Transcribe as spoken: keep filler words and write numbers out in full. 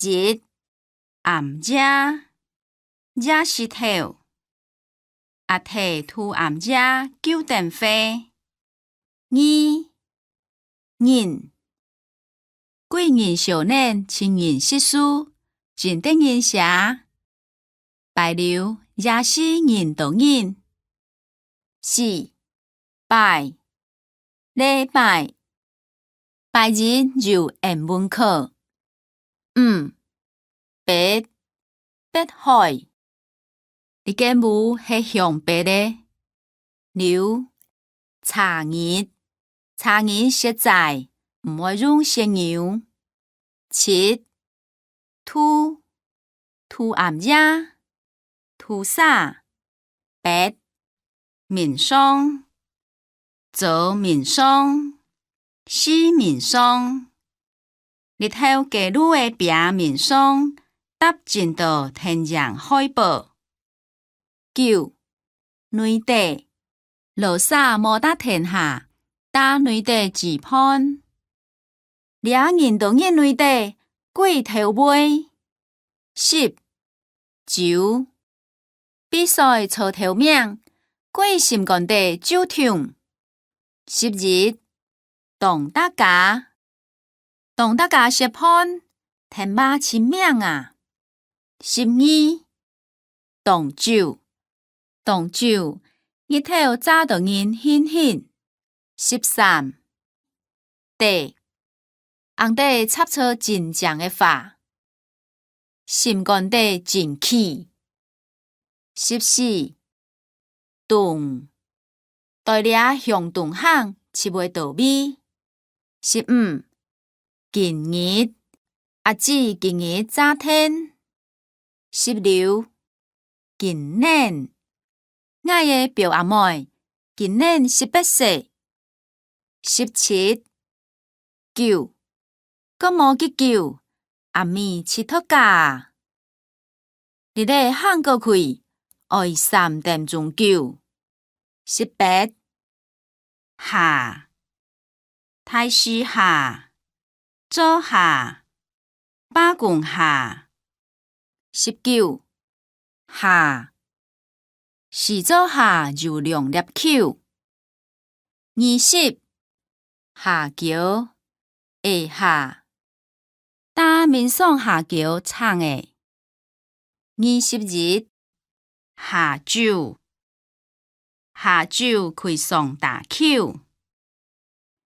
一、暗夜，夜時頭。阿弟渡暗夜九點會。二、人， 貴人少年，親人惜書，真得人惜。牌樓夜市人多人。四、拜，禮拜，拜一有英文課。五、北，北海， 這間屋係向北个。六、初二，初二食齋，毋會用食牛。七、渡，渡暗夜，渡儕。八、面上， 朝面上，四面上。日頭該路个邊面上，搭真多天影海報。九、內底，老舍無在天下，在內底煮飯。 這人多人內底，鬼頭尾。十、酒，比賽坐頭名，鬼心肝底就痛。十一、當大家，當大家食飯，天馬親命啊。十二、當晝，當晝，日頭照到人眩眩。十三、底，紅底插著真靚个花，心肝底真氣。十四、冬，對這向冬行，就會到位。十五、今日，阿姊今日早天。十六、今年，𠊎个表阿妹今年十八歲。十七、久，過無幾久，阿姆就到家啊。 這个行過去，愛三點鐘久。十八、下，大樹下，灶下，罷工下。十九、下，樹灶下有兩粒球。 二十，下轎，下下，打面上下轎撐仔。二十一，下晝，下晝去上打球。